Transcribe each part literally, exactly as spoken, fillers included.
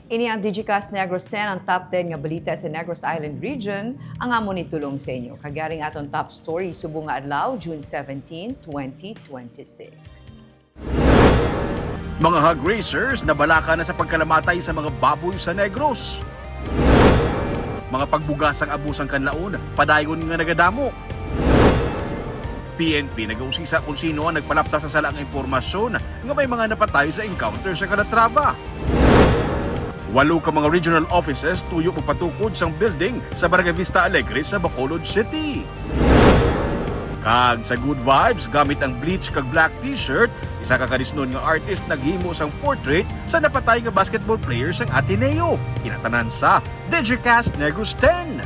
Ini ang Digicast Negros ten, ang top ten nga balita sa Negros Island Region, ang amon itulong sa inyo. Kag yari ang aton top story subong nga adlaw, June seventeen, twenty twenty-six. Mga hog raisers nabalaka na sa pagkalamatay sa mga baboy sa Negros. Mga pagbuga sang abo sang kanlaon, padayon nga nagadamo. P N P nagausisa kung sino ang nagpalapta sa sala nga impormasyon nga may mga napatay sa encounter sa Calatrava. Walo ka mga regional offices tuyo magpatukod sang building sa Barangay Vista Alegre sa Bacolod City. Kag sa Good Vibes, gamit ang bleach kag black t-shirt, isa ka Carisnon nga artist naghimo sang portrait sa napatay nga basketball player sang Ateneo. Kinatanan sa Digicast Negros ten.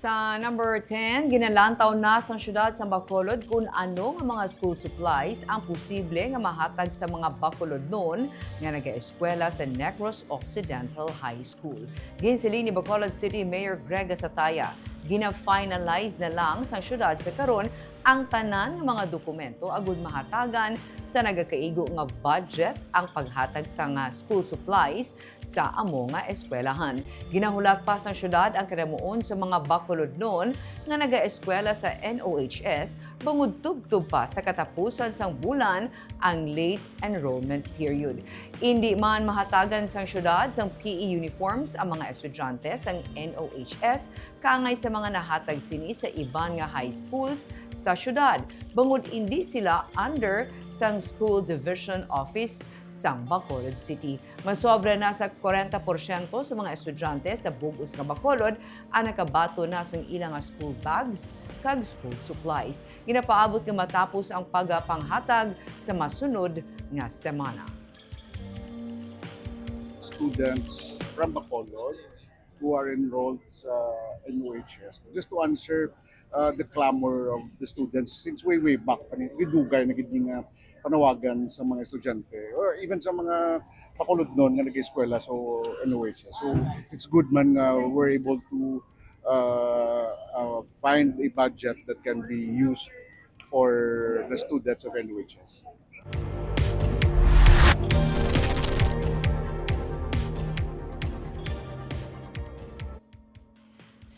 Sa number ten, ginalantaw na sang siyudad sa Bacolod kung ano nga mga school supplies ang posible nga mahatag sa mga Bacolodnon nga nagaeskwela sa Negros Occidental High School. Ginsiling ni Bacolod City Mayor Greg Gasataya, gina-finalize na lang sang siyudad sa karon ang tanan nga mga dokumento agud mahatagan sa nagakaigo nga budget ang paghatag sa nga school supplies sa amo nga eskwelahan. Ginahulat pa sang siyudad ang kadamuon sa mga Bacolodnon nga nagaeskwela sa N O H S bangod tubtob pa sa katapusan sang bulan ang late enrollment period. Indi man mahatagan sang siyudad sang P E uniforms ang mga estudyante sang N O H S kaangay sa mga nahatag sini sa iban nga high schools sa siyudad, bangod indi sila under sang School Division Office sang Bacolod City. Masobra na sa kwarenta porsyento sa mga estudyante sa bug-os nga Bacolod ang nakabaton na sang ila nga school bags kag school supplies. Ginapaabot nga matapos ang pagpanghatag sa masunod nga semana. Students from Bacolod who are enrolled sa N O H S. Just to answer uh, the clamor of the students since way, way back pa ni, gidugay na gid nga panawagan sa mga estudyante or even sa mga Bacolodnon nga nag-eskwela sa N O H S. So it's good man nga we're able to uh, uh, find a budget that can be used for the students of N O H S.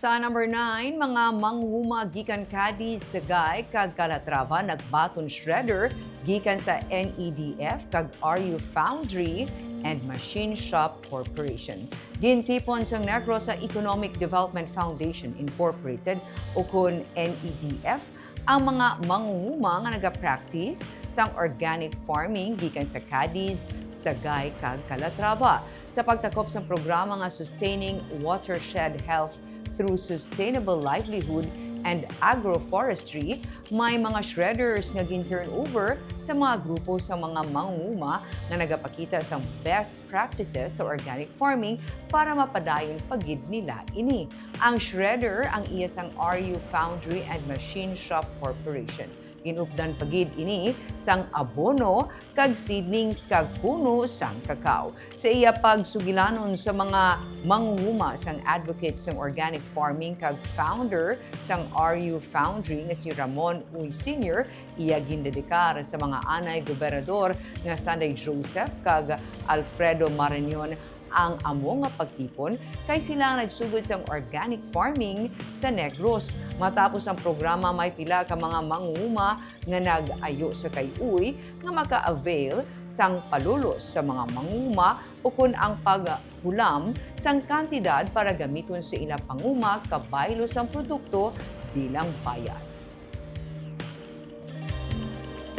Sa number nine, mga manghuma gikan Cadiz, Sagay, kag Calatrava nagbaton shredder gikan sa N E D F kag R U Foundry and Machine Shop Corporation. Gintipon sang Negros sa Economic Development Foundation Incorporated, ukon N E D F, ang mga manghuma nga nagapractice sang organic farming gikan sa Cadiz, Sagay, kag Calatrava. Sa pagtakop sang programa nga Sustaining Watershed Health Through Sustainable Livelihood and Agroforestry, may mga shredders nga gin-turnover sa mga grupo sa mga manghuma nga nagapakita sang best practices sa organic farming para mapadayon pa gid nila ini. Ang shredder ang iya sang R U Foundry and Machine Shop Corporation. Ginupdan pa gid ini sang abono kag seedlings kag puno sang kakao. Sa iya pagsugilanon sa mga manghuma sang advocate sang organic farming kag founder sang R U Foundry nga si Ramon Uy Senior, iya gindedikar sa mga anay gobernador nga Sunday Joseph kag Alfredo Marañon ang amo nga pagtipon kay sila ang nagsugod sang organic farming sa Negros. Matapos ang programa, may pila ka mga manghuma nga nag-ayo sa kay-uy nga maka-avail sang palulos sa mga manghuma ukon ang paghulam sang kantidad para gamiton sa ila panguma kabaylo sang produkto bilang bayad.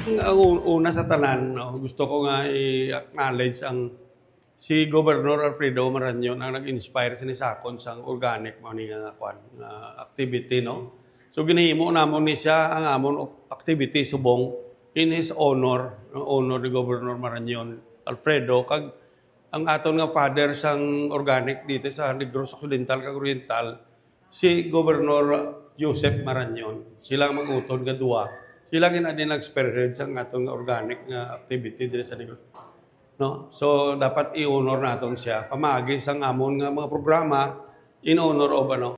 Ang un- una sa tanan, no, gusto ko nga i-acknowledge ang si Governor Alfredo Marañon ang nag-inspire sa nisakon sang organic mo ni nga kwan nga activity, no. So ginahimo namon ni siya ang amon op- activity subong in his honor, ang honor ni Governor Marañon Alfredo, kag ang aton nga father sang organic dito sa Negros Occidental kag Oriental, si Governor Joseph Marañon. Sila ang mag-utod nga duwa. Sila gina din nag-spearhead sa aton nga organic nga activity diri sa Negros. No? So dapat i-honor naton siya pamaagi sang amon nga mga programa in honor of ano.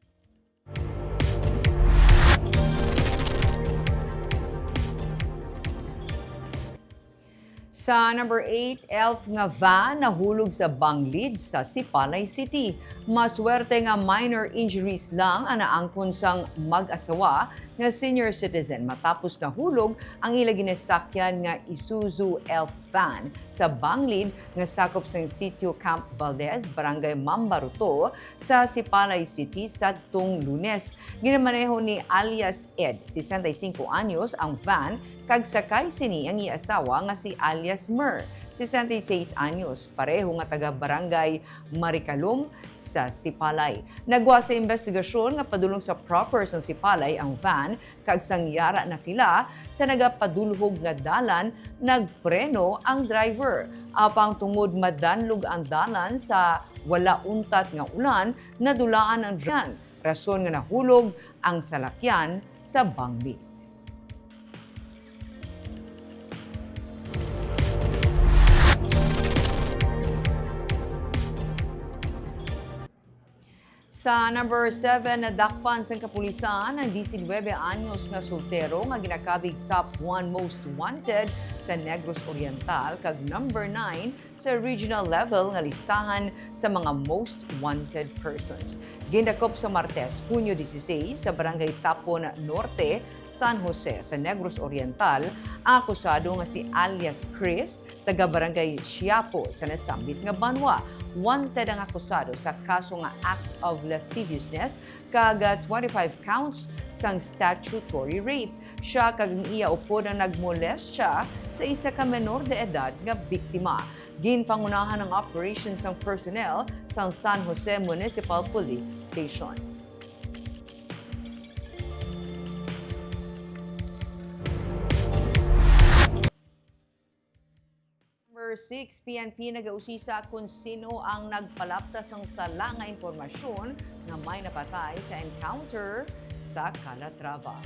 Sa number eight, elf nga van nahulog sa banglid sa Sipalay City. Maswerte nga minor injuries lang ang naangkon sang mag-asawa nga senior citizen matapos nahulog ang ila ginasakyan nga Isuzu elf van sa banglid nga sakop sang Sitio Camp Valdez, Barangay Mambaruto, sa Sipalay City sadtong Lunes. Ginamaneho ni alias Ed, sesenta y cinco anyos, ang van kag sakay sini ang iya asawa nga si alias Mer, sesenta y seis anyos, pareho nga taga Barangay Maricalom sa Sipalay. Nagwa sa investigasyon nga padulong sa proper sang Sipalay ang van, kag sang yara na sila sa nagapadulhog nga dalan, nagpreno ang driver. Apang tungod madanlog ang dalan sa wala untat nga ulan, nadulaan ang driver, rason nga nahulog ang salakyan sa bangli. Sa number seven, nadakpan sang kapulisan ang diecinuebe anyos nga soltero nga ginakabig top one most wanted sa Negros Oriental kag number nine sa regional level nga listahan sa mga most wanted persons. Gindakop sa Martes, Hunyo dieciséis, sa Barangay Tapon Norte, San Jose, sa Negros Oriental, ang akusado nga si alias Chris, taga Barangay Siapo, sa nasambit nga banwa. Wanted ang akusado sa kaso nga acts of lasciviousness kag, ah, twenty-five counts sang statutory rape. Sia kag ang iya upod ang nagmolestya sa isa ka menor de edad nga biktima. Ginpangunahan ang operation sang personnel sang San Jose Municipal Police Station. Number six, P N P nagausisa kon sino ang nagpalapta sang sala nga impormasyon nga may napatay sa encounter sa Calatrava.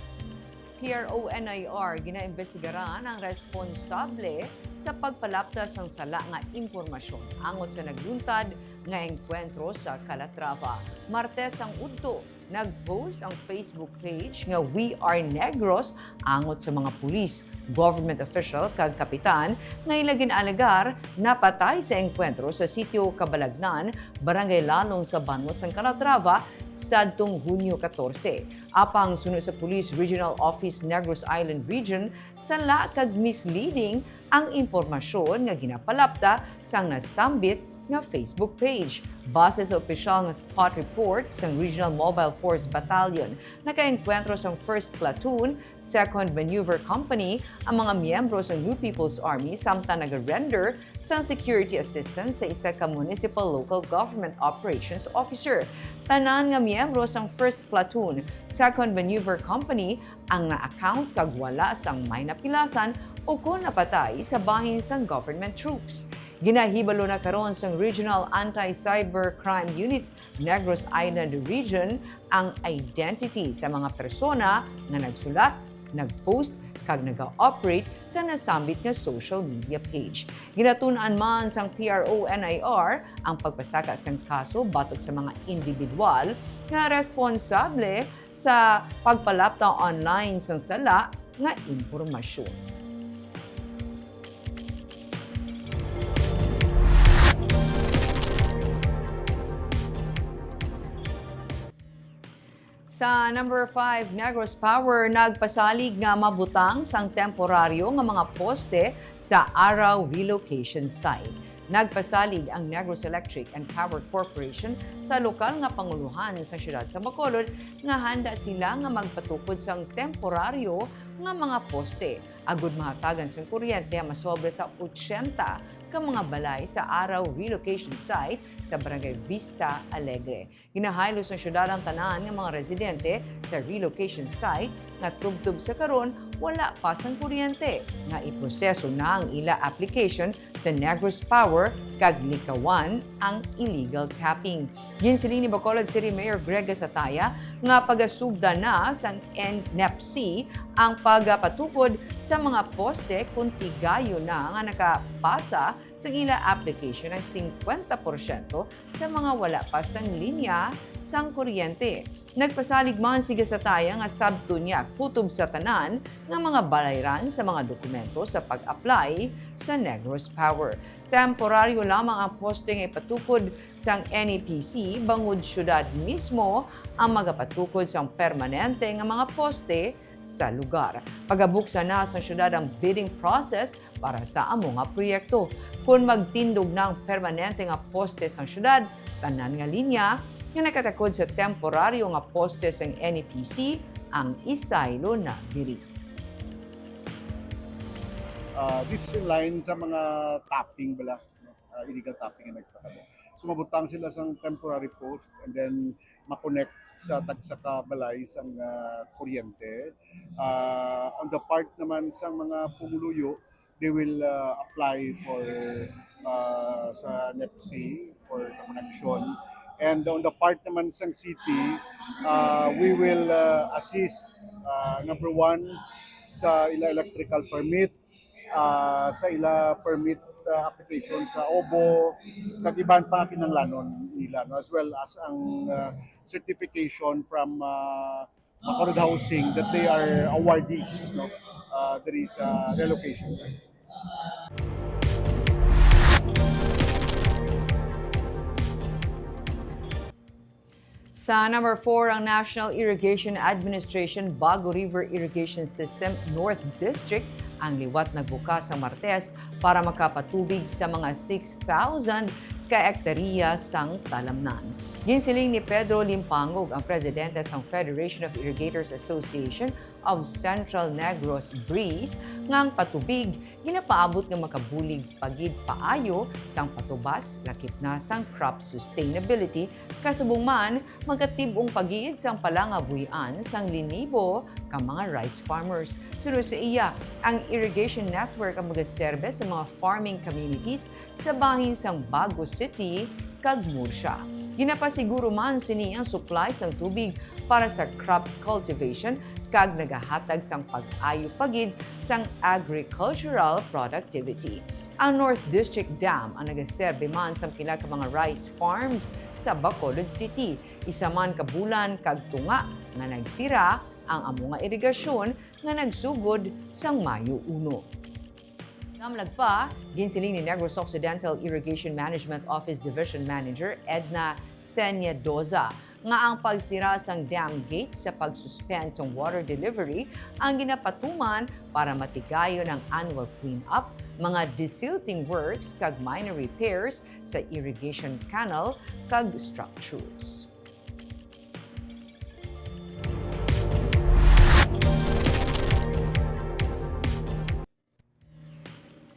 P R O N I R, ginaimbestigaran ang responsable sa pagpalapta sang sala nga impormasyon angot sa nagluntad nga engkwentro sa Calatrava. Martes ang udto, nag-post ang Facebook page nga We Are Negros angot sa mga pulis, government official, kag kapitan nga ila gin-alegar napatay sa engkwentro sa Sitio Cabalagnan, Barangay Lalong, sa banwa sang Calatrava, sadtong Hunyo katorse. Apang suno sa Police Regional Office Negros Island Region, sala kag misleading ang impormasyon nga ginapalapta sang nasambit nga Facebook page. Base sa opisyal nga spot report sang Regional Mobile Force Battalion, nakaengkwentro sang First Platoon, Second Maneuver Company ang mga miyembro sang New People's Army samtang naga-render sang security assistance sa isa ka municipal local government operations officer. Tanan nga miyembro sang First Platoon, Second Maneuver Company ang na-account kag wala sang may napilasan ukon napatay sa bahin sang government troops. Ginahibalo na karon sang Regional Anti-Cybercrime Unit Negros Island Region ang identity sa mga persona nga nagsulat, nag-post, kag naga-operate sa nasambit nga social media page. Ginatun-an man sang P R O N I R ang pagpasaka sang kaso batok sa mga individual nga responsable sa pagpalapta online sang sala nga impormasyon. Sa number five, Negros Power nagpasalig nga mabutang sang temporaryo nga mga poste sa Araw Relocation Site. Nagpasalig ang Negros Electric and Power Corporation sa lokal nga pangulohan sa siyudad sa Bacolod nga handa sila nga magpatukod sang temporaryo nga mga poste agud mahatagan sang kuryente ang masobra sa ochenta ka mga balay sa Araw Relocation Site sa Barangay Vista Alegre. Ginahaylo sang siyudad ang tanan nga mga residente sa relocation site nga tubtob sa karon wala pa sang kuryente, nga iproseso na ang ila application sa Negros Power kag likawan ang illegal tapping. Ginsiling ni Bacolod City Mayor Greg Gasataya nga pagasugda na sang NEPC ang pagapatukod sa mga poste kon tigayon na nga nakapasa sang ila application ang singkwenta porsyento sa mga wala pa sang linya sang kuryente. Nagpasalig man si Gasataya nga sabton niya kutob sa tanan nga mga balayran sa mga dokumento sa pag-apply sa Negros Power. Temporaryo lamang ang poste nga ipatukod sang N E P C bangod siyudad mismo ang magapatukod sang permanente nga mga poste sa lugar. Pagabuksan na sang siyudad ang bidding process para sa amo nga proyekto. Kon magtindog na ang permanente nga poste sang siyudad, tanan nga linya nga nakatakod sa temporaryo nga poste sang N E P C ang isaylo na diri. Uh, this is in line sa mga tapping bala, no? Uh, illegal tapping nga nagpatabo. So mabutang sila sang temporary post and then ma-connect sa tagsa ka balay sang uh, kuryente. Uh, on the part naman sang mga pumuluyo, they will uh, apply for uh, sa NEPC for the connection. And on the part naman sang city, uh, we will uh, assist uh, number one sa ila electrical permit, uh, sa ila permit uh, application sa OBO, kag iban pa nga kinahanglanon nila, no? As well as ang uh, certification from uh, Bacolod Housing that they are awardees, no? Uh, there is a relocation center. Sa number four, ang National Irrigation Administration Bago River Irrigation System North District ang liwat nagbukas sa Martes para makapatubig sa mga six thousand ka ektarya sang talamnan. Ginsiling ni Pedro Limpangog, ang presidente sang Federation of Irrigators Association of Central Negros, BRIS, nga ang patubig ginapaabot nga makabulig pa gid paayo sang patubas lakip na sang crop sustainability, kasubong man magatib-ong pa gid sang palangabuhian sang linibo ka mga rice farmers. Suno sa iya, ang irrigation network ang magaserbe sa mga farming communities sa bahin sang Bago City kag Murcia. Ginapasiguro man sini ang supply sang tubig para sa crop cultivation kag nagahatag sang pag-ayo pa gid sang agricultural productivity. Ang North District Dam ang nagaserbe man sang pila ka mga rice farms sa Bacolod City. Isa man ka bulan kag tunga nga nagsira ang amo nga irigasyon nga nagsugod sang Mayo uno. Damlag pa, ginsiling ni Negros Occidental Irrigation Management Office Division Manager Edna Señadoza nga ang pagsira sang dam gate sa pag-suspend sang water delivery ang ginapatuman para matigayon ang annual clean-up, mga desilting works kag minor repairs sa irrigation canal kag structures.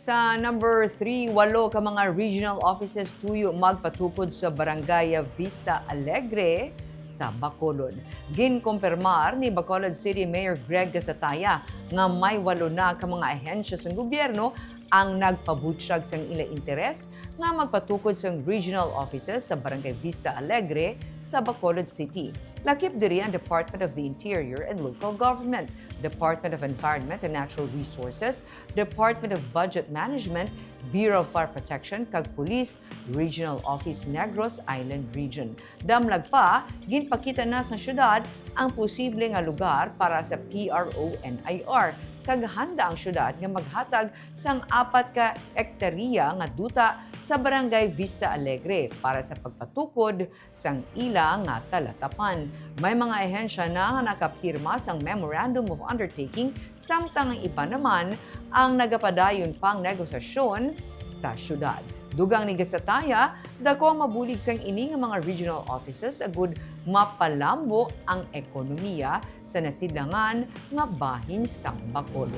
Sa number three, walo ka mga regional offices tuyo magpatukod sa Barangay Vista Alegre sa Bacolod. Ginkumpirmar ni Bacolod City Mayor Greg Gasataya nga may walo na ka mga ahensya sang gobyerno ang nagpabutyag sang ila interes nga magpatukod sang regional offices sa Barangay Vista Alegre sa Bacolod City. Lakip diri ang Department of the Interior and Local Government, Department of Environment and Natural Resources, Department of Budget Management, Bureau of Fire Protection, kag Police Regional Office Negros Island Region. Damlag pa, ginpakita na sa syudad ang posible nga lugar para sa P R O N I R, kag handa ang syudad nga maghatag sang apat ka ektarya nga duta sa Barangay Vista Alegre para sa pagpatukod sang ila nga talatapan. May mga ahensya na nga nakapirma sang Memorandum of Undertaking, samtang ang iban naman ang nagapadayon pang negosasyon sa syudad. Dugang ni Gasataya, dako ang mabulig sang ini nga mga regional offices agud mapalambo ang ekonomiya sa nasidlangan nga bahin sang Bacolod.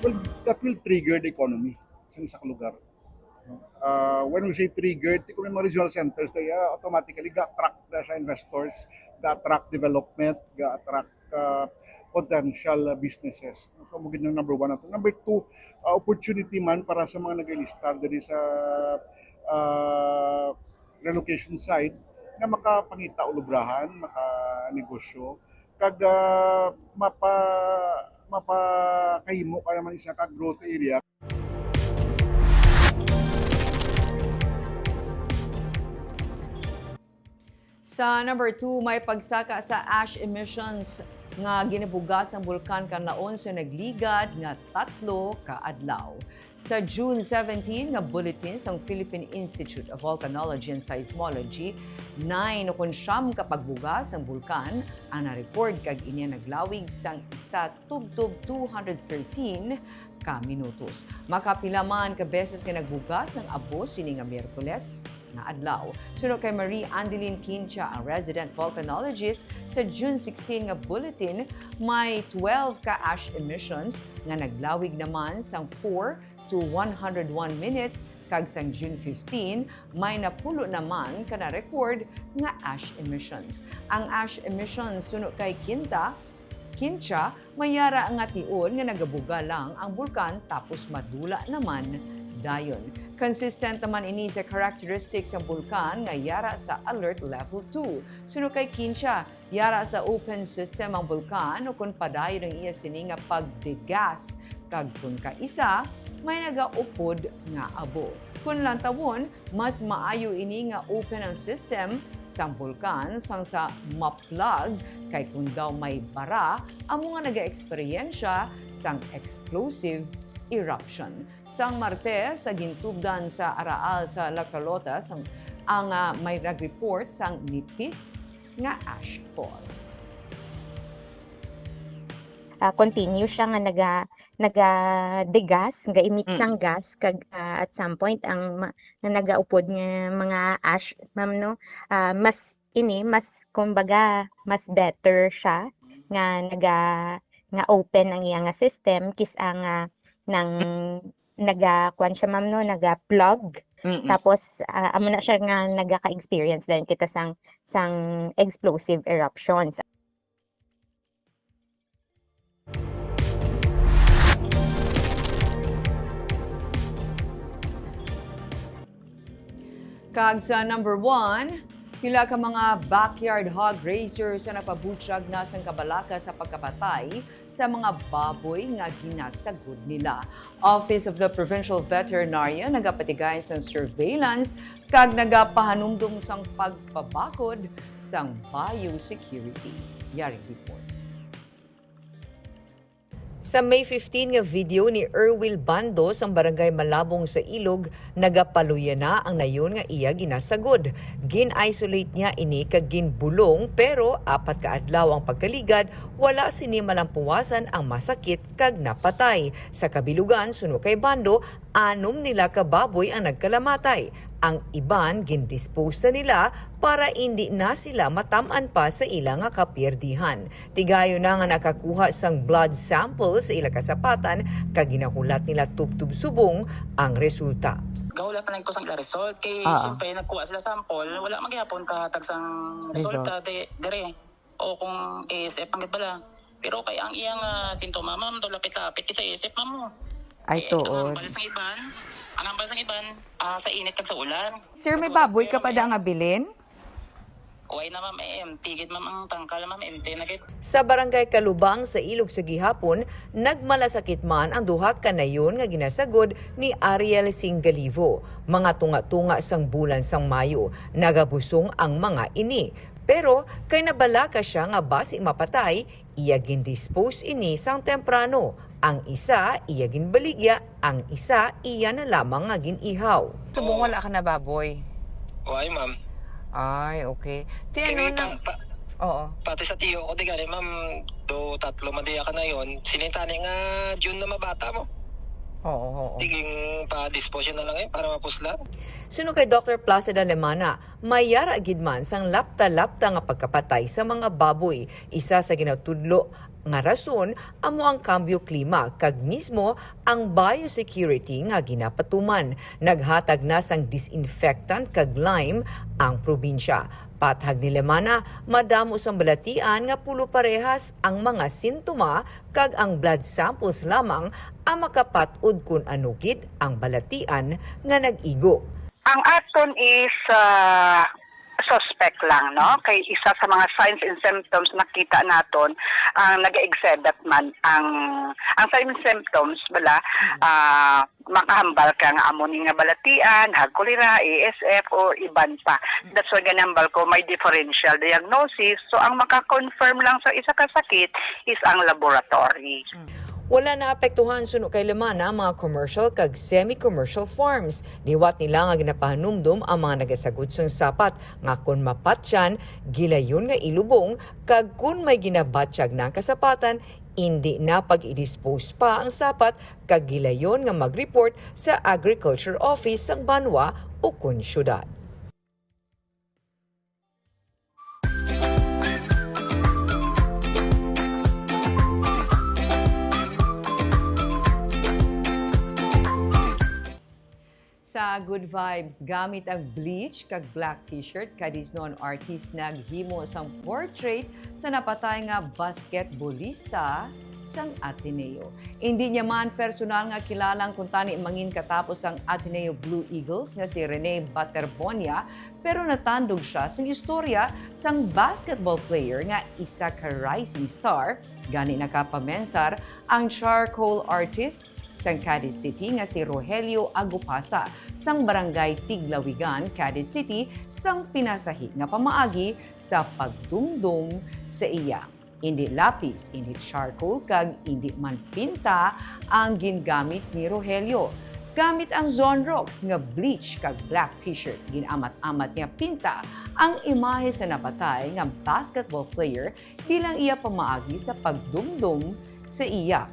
Well, that will trigger the economy sa isa ka lugar. Uh, when we say triggered, kung may mga regional centers, they uh, automatically ga-attract na sa investors, ga-attract development, ga-attract uh, potential uh, businesses. So, mo gid ang number one nato. Number two, uh, opportunity man para sa mga nag-ilistar diri sa uh, relocation site nga makapangita og lubrahan, makanegosyo, kag uh, mapa Mapakahimo ka naman isa ka growth area. Sa number two, may pagsaka sa ash emissions nga ginabuga sang bulkan Canlaon sa nagligad nga tatlo ka adlaw. Sa June seventeen nga bulletin sang Philippine Institute of Volcanology and Seismology, nine ukon siyam ka pagbuga sang bulkan ang na-record, kag ini ang naglawig sang isa tubtob two hundred thirteen ka minutos. Makapila man ka beses nga nagbuga sang abo sini nga Miyerkules nga adlaw. Suno kay Marie Andeline Quincha, ang resident volcanologist, sa June sixteen nga bulletin, may twelve ka ash emissions nga naglawig naman sang four to one hundred one minutes, kag sang June fifteen, may napulo naman ka na-record nga ash emissions. Ang ash emissions, suno kay Quinta, Quincha, may yara nga tion nga nagabuga lang ang bulkan tapos madula naman dayon. Consistent naman ini sa characteristics sang bulkan nga yara sa Alert Level two. Suno kay Quincha, yara sa open system ang bulkan ukon padayon ang iya sini nga pag-degas, kag kon kaisa, may nagaupod nga abo. Kon lantawon, mas maayo ini nga open ang system sang bulkan sang sa ma-plug, kay kon daw may bara, amo nga nagaeksperyensya sang explosive eruption. Sang Martes, sa gintubdan sa Araal sa La Carlota, sang, ang, ah, may nag-report sang nipis nga ashfall. Ah, continue siya nga naga nagadegas, ga-emit Mm. siyang gas, kag, ah, at some point ang ma nga nagaupod nga mga ash, ma'am, no, ah, mas ini, mas kumbaga, mas better siya nga naga nga open ang iya nga system kis-a nga nang naga kuwan siya, ma'am, no, naga-plug. Mm. Tapos, ah, amo na siya nga nagaka-experience din kita sang sang explosive eruptions. Kag sa number one, pila ka mga backyard hog raisers ang napabutyag na sang kabalaka sa pagkapatay sa mga baboy nga ginasagod nila. Office of the Provincial Veterinarian nagapatigay sang surveillance kag nagapahanumdom sang pagpabakod sang biosecurity. Yari report. Sa May fifteen nga video ni Erwil Bando sang Barangay Malabong sa Ilog, nagapaluya na ang nayon nga iya ginasagod. Gin-isolate niya ini kag ginbulong, pero apat ka adlaw ang pagkaligad, wala sini malampuwasan ang masakit kag napatay. Sa kabilugan, suno kay Bando, anom nila ka baboy ang nagkalamatay. Ang iban gindispose na nila para indi na sila matam-an pa sa ila nga kapiyerdihan. Tigayon na nga nakakuha sang blood sample sa ila kasapatan kag ginahulat nila tubtob subong ang resulta. Gahulat na lang ko sang ila result kay Ah. siyempre nagkuha sila sample, wala man gihapon kahatag sang resulta Result. di, dire. O kung A S F ang gid bala. Pero kay ang iyang ah, sintoma, ma'am, daw lapit-lapit kay sa A S F, ma'am. Ay, Eh, ang tuod. Hambal sang iban, ang hambal sang iban, ah, sa init kag sa ulan. Sir, may Nagkuha baboy ka kaya pa da nga bilin? Why na, ma'am, eh, empty gid, ma'am, ang tangkal, ma'am, empty na gid. Sa Barangay Kalubang sa Ilog sa gihapon, nagmalasakit man ang duha ka nayon nga ginasagod ni Ariel Singalivo. Mga tunga-tunga sang bulan sang Mayo, nagabusong ang mga ini. Pero kay nabalaka siya nga basi mapatay, iya gindispose ini sang temprano. Ang isa iya ginbaligya, ang isa iya na lamang nga gin-ihaw. Subong Oo. Wala ka na baboy? Why, ma'am? Ay, okay. Ti ano Kini na? pa, pa, Oo. Pati sa tiyo ko, di gani, ma'am, do tatlo madiya ka na yon. Sinintani nga June na mabata mo. Oo, oo. Tiging pa-dispose na lang eh, para mapuslan. Suno kay Doctor Placida Lemana, may yara gid man sang lapta-lapta nga pagkapatay sa mga baboy. Isa sa ginatudlo nga rason amo ang kambyo klima kag mismo ang biosecurity nga ginapatuman. Naghatag na sang disinfectant kag lime ang probinsya. Pathag ni Lemana, madamo sang balatian nga pulo parehas ang mga sintoma kag ang blood samples lamang ang makapat-od kon ano gid ang balatian nga nag-igo. Ang aton is, ah, suspect lang, no? Kay isa sa mga signs and symptoms nakita naton ang nag-exhibit man ang, ang signs and symptoms bala, ah, makahambal ka nga amo ni nga balatian, hag kolera, A S F, o iban pa. That's why ginambal ko may differential diagnosis. So, ang maka-confirm lang sa isa ka sakit is ang laboratory. Wala naapektuhan suno kay Lemana ang mga commercial kag semi-commercial farms. Liwat nila nga ginapahanumdom ang mga nagasagod sang sapat nga kon mapatyan, gilayon nga ilubong, kag kon may ginabatyag na ang kasapatan, indi na pag-i-dispose pa ang sapat kag gilayon nga mag-report sa Agriculture Office sang banwa ukon syudad. Sa Good Vibes, gamit ang bleach kag black t-shirt, kadisnon artist naghimo sang portrait sa napatay nga basketbolista sang Ateneo. Indi niya man personal nga kilala ang kuntani mangin katapos sang Ateneo Blue Eagles nga si Rene Baterbonia, pero natandog sia sing istorya sang basketball player nga isa ka rising star, gani nakapamensar ang charcoal artist sang Cadiz City nga si Rogelio Agupasa sang Barangay Tiglawigan, Cadiz City, sang pinasahi nga pamaagi sa pagdumdom sa iya. Indi lapis, indi charcoal, kag indi man pinta ang gingamit ni Rogelio. Gamit ang Zonrox nga bleach kag black t-shirt, gin-amat-amat niya pinta ang imahe sa napatay nga basketball player bilang iya pamaagi sa pagdumdom sa iya.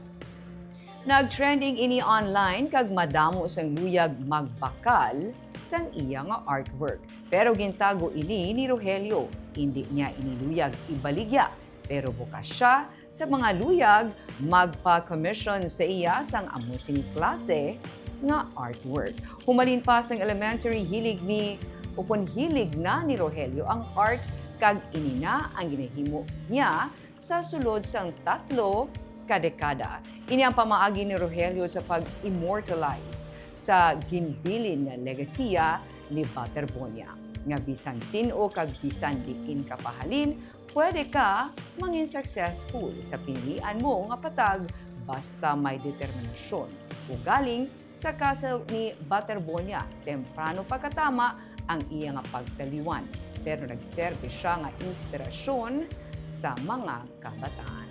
Nag-trending ini online kag madamo sang luyag magbakal sang iya nga artwork. Pero gintago ini ni Rogelio. Indi niya ini luyag ibaligya, pero bukas sia sa mga luyag magpa-commission sa iya sang amo sini klase nga artwork. Humalin pa sang elementary, hilig ni, ukon hilig na ni Rogelio ang art, kag ini na ang ginahimo niya sa sulod sang tatlo ka dekada. Ini ang pamaagi ni Rogelio sa pag-immortalize sa ginbilin nga legasiya ni Baterbonia, nga bisan sin-o kag bisan diin ka pahalin, pwede ka mangin successful sa pinilian mo nga patag basta may determinasyon, ugaling sa kaso ni Baterbonia, temprano pa katama ang iya nga pagtaliwan, pero nagserbi sia nga inspirasyon sa mga kabataan.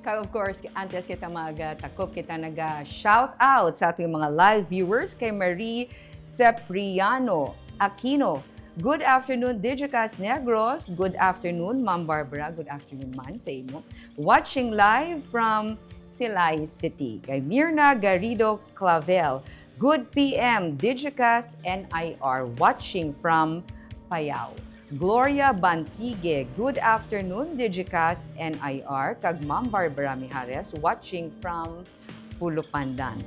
Kag of course, antes kita magtakop, kita naga-shout out sa ating mga live viewers, kay Marie Cipriano Aquino. "Good afternoon, Digicast Negros." Good afternoon, Ma'am Barbara. Good afternoon man sa inyo. "Watching live from Silay City." Kay Mirna Garrido Clavel. "Good P M, Digicast N I R, watching from Payao." Gloria Bantigue, "Good afternoon, Digicast N I R, kag Ma'am Barbara Mijares, watching from Pulupandan."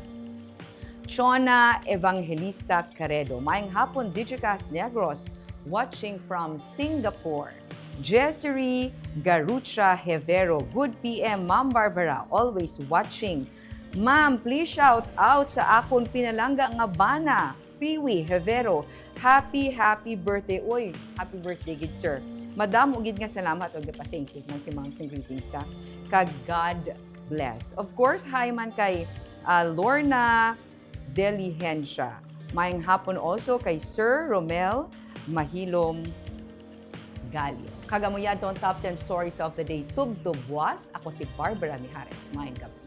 Chona Evangelista Caredo, "Maayong hapon, Digicast Negros, watching from Singapore." Jessery Garucha Hevero, "Good P M, Ma'am Barbara, always watching." Ma'am, please shout out sa akon pinalangga nga bana, Fiwi Hevero. Happy, happy birthday. Oy, happy birthday gid, sir. Madamo gid nga salamat og pa-thank you man si Ma'am sing greetings ta. Kag God bless. Of course, hi man kay, ah, Lorna Deligencia. Maayong hapon also kay Sir Romel Mahilom Galio. Kag amo yadto ang top ten stories of the day, tubtob buwas. Ako si Barbara Mijares. Maayong gabi.